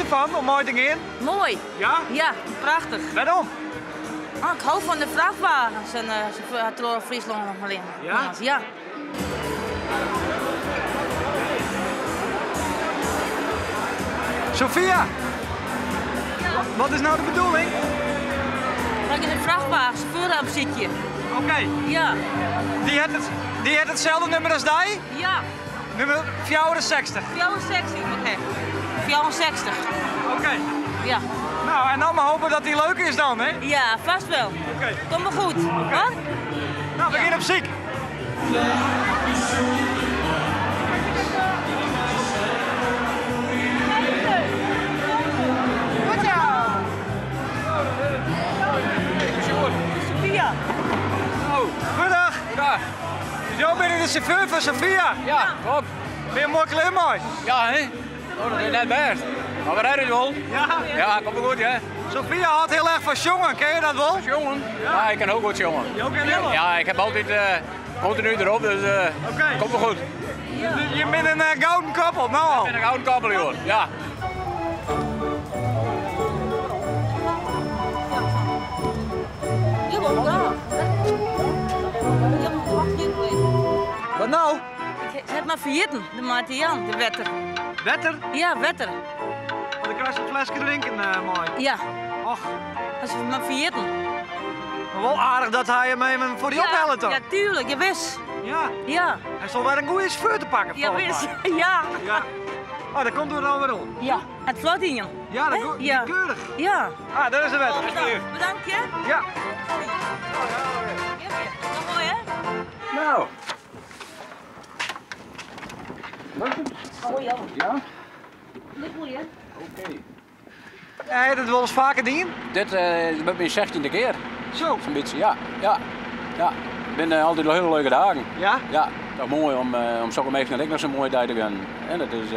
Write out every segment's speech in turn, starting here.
derfan om mei te gean? Moai. Ja? Ja, prachtich. Wêrom? Oh, ik hou fan de frachtwagens en troch Fryslân rinne. Ja? Ja. Sophia! Wat is no de bedoeling? Ik in de frachtwagen, chauffeur op zit Oké. Ja. Dy hat itselde nûmer as dy? Ja. Nûmer 64. 64, oké. 64. Oké. Ja. Nou, en dan mar hoopje dat dy leuk is dan, hè? Ja, vast wel. Oké. Komt mar goed. Hoor? Nou, we gean op syk. Goed zo. Sophia. Oh, goeiedag. Goeiedag. Jo binne de sjauffeur fan Sophia. Ja, klopt. Binne jo moai klear mei? Ja, hè? Oh, dat is net bêst. Mar we rêde it wol. Ja? Ja, komt wol goed, hè? Sophia hâldt hiel erch fan sjongen, kin jo dat wol? Sjongen? Ja, ik kin hiel goed sjonge. Jo kinne hiel Ja, ik ha altyd kontinu derop, dus Oké. komt wol goed. Jo binne in gouden koppel, no al. Ik bin in gouden koppel, joh. Ja. Wat no? Ik ha it mar ferjitten, de Marten Jan, de wetter. Wetter? Ja, wetter. Oh, dan krijst in fleske drinken mei. Ja. Och. Dat is mar ferjitten. Mar wol aardich dat hy him even foar dy ophellet dan. Ja, tuerlik, jawis. Ja. Ja. Hy sil wer in goede sjauffeur te pakken, Ja, folgens wis. my. Ja. Ja. Oh, daar komt er dan wer oan. Ja, it flot yn. Ja, dat Hè? goed, Ja. keurig. Ja. Ah, daar is de wetter. Bedankt, hè? Ja. Nog mooi, hè? Nou. Oh ja. Ja? Dit mooi, hè? Oké. Heb je dat wolris faker dien? Dit is myn 16e kear. Zo. Sa'n bytsje, ja. Ja. Ja. It binne altyd wol hiele leuke dagen. Ja? Ja. Toch moai om sokke minsken ek noch sa'n moaie dei te gunnen. En dat is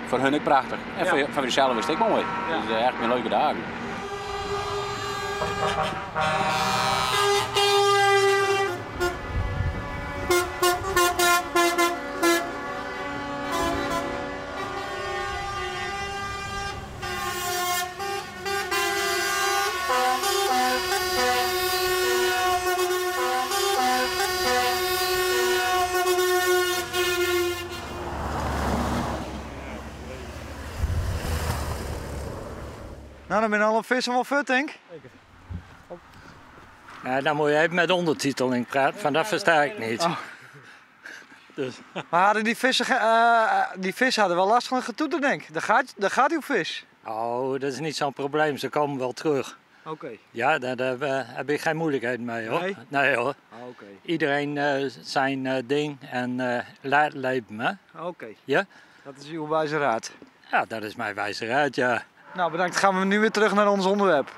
foar hun ek prachtich. En foar ússels is it ek moai. Dus echt myn leuke dagen. Nou, dan binne alle fissen wol fuort, tink. Ja, dan moet je even met ondertiteling praten, want dat versta ik niet. Oh. Dus. Maar hadden die vissen die vissen hadden wel last van het getoeter, denk ik. Daar gaat uw vis. Oh, dat is niet zo'n probleem. Ze komen wel terug. Oké. Ja, daar heb ik geen moeilijkheid mee, hoor. Nee? Nee, hoor. Ah, oké. Iedereen zijn ding en laat leven, hè? Oké. Ja? Dat is uw wijze raad. Ja, dat is mijn wijze raad, ja. Nou, bedankt. Dan gaan we nu weer terug naar ons onderwerp.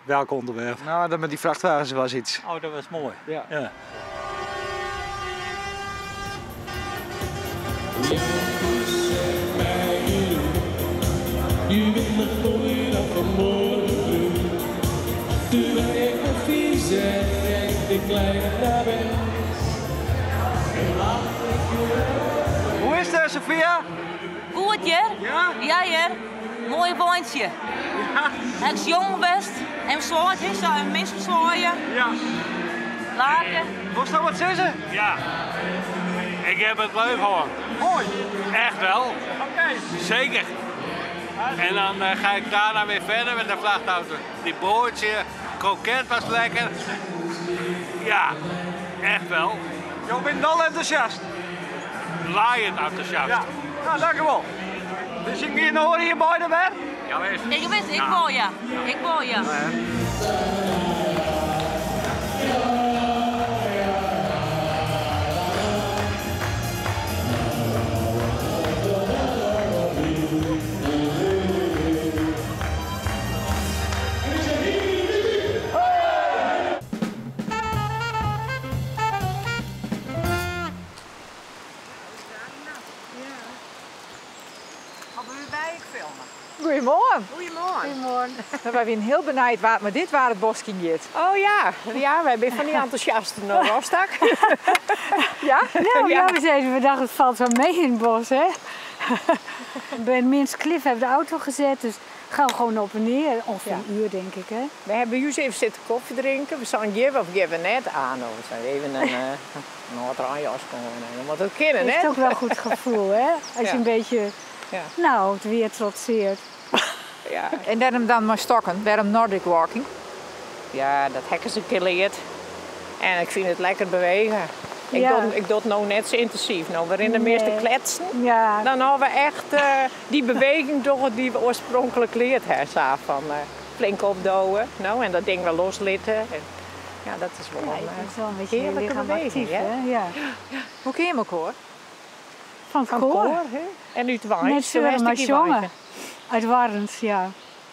Welk onderwerp? Nou, dat met die vrachtwagens was iets. Oh, dat was mooi. Ja. Ja. Je bent nog mooier dan vanmorgen vroeg. Toen wij koffie zet en de kleine naar bed. Hoe is het, Sophia? Goed, Jer. Ja? Ja, Jer. Mooi wandje. Ja. Hij is jong best. En zwaait, hè? Zo, en mensen zwaaien. Ja. Laken. Was dat wat zeggen? Ja. Ik heb het leuk hoor. Mooi. Echt wel. Oké. Zeker. En dan ga ik daarna weer verder met de vrachtauto. Die broodje, kroket was lekker. Ja, echt wel. Je bent al enthousiast. Laaiend enthousiast. Ja. Nou, dank u wel. Dus ik hier hoor hier bij de weg? Ja, wees. Ik wist, ik wil ja. Ik wil ja. Goedemorgen. Goedemorgen. Goedemorgen. Wij zijn heel benijd waar maar dit waar het bos in gaat. Oh ja, ja, wij zijn van die enthousiasten naar Rostak. Ja? Nou, Ja. ja, we zeiden, we dachten het valt wel mee in het bos, hè? Bij Minsk Cliff hebben we de auto gezet, dus gaan we gewoon op en neer. Ongeveer een uur, denk ik, hè? We hebben juist even zitten koffie drinken. We zijn geven of geven net aan. We zijn even een Noord-Jas komen. Dan moet het kennen, hè? Het is ook wel een goed gevoel, hè? Als je een beetje, nou, het weer trotseert. Ja. En daarom dan maar stokken, waarom Nordic walking? Ja, dat hekken ze geleerd. En ik vind het lekker bewegen. Ik, doe, ik doe het nou net zo intensief. Nou, waarin de meeste kletsen. Ja. Dan hebben we echt die beweging door die we oorspronkelijk leerd hebben. Van flink opdouwen. Nou, en dat ding wel loslitten. En, ja, dat is wel een, is wel een beetje heerlijke beweging. Actief, hè? Ja. Ja. Hoe ken je elkaar? Van het koor. hè? En uit Warns. Net zo maar jongen. Uit Warns, ja.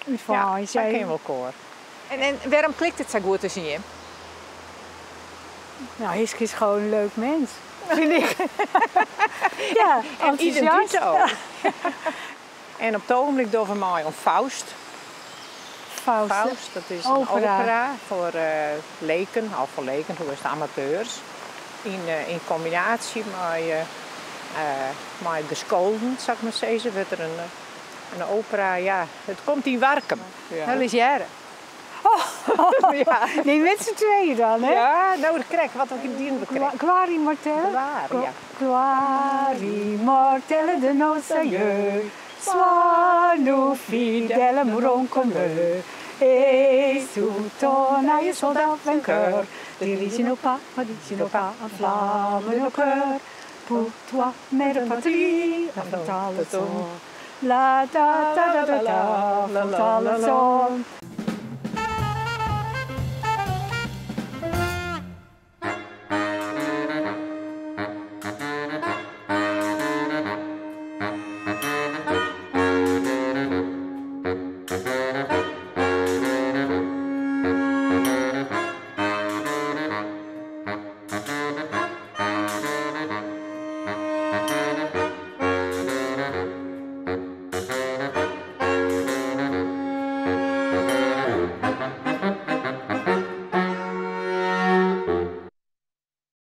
Uit Warns. Ja, ken je elkaar. En waarom klikt het zo goed tussen je? Nou, Hiske is gewoon een leuk mens, vind ik. Ja, en enthousiast. ook. En op het ogenblik doen we mij om Faust. Faust, Faust, dat is een opera voor leken, al voor leken, hoe is het, amateurs. In combinatie met de scholen, zou ik maar zeggen, wordt er een opera, ja, het komt in Warkum. Ja. Dat is jaren. Oh, ja. Nee, met z'n tweeën dan, hè? Ja, nou, dat krijg wat we dienen we krijgen. Gloire mortelle. Gloire, ja. Gloire mortelle de nos aïeux. Sois nous fidèles, mourons comme eux. Et sous ton aïeux soldat vainqueur, dirige nos pas, dirige nos pas, enflamme nos cœurs. Pour toi, mère patrie, affronta le sort. La da da da da da, affronta le sort.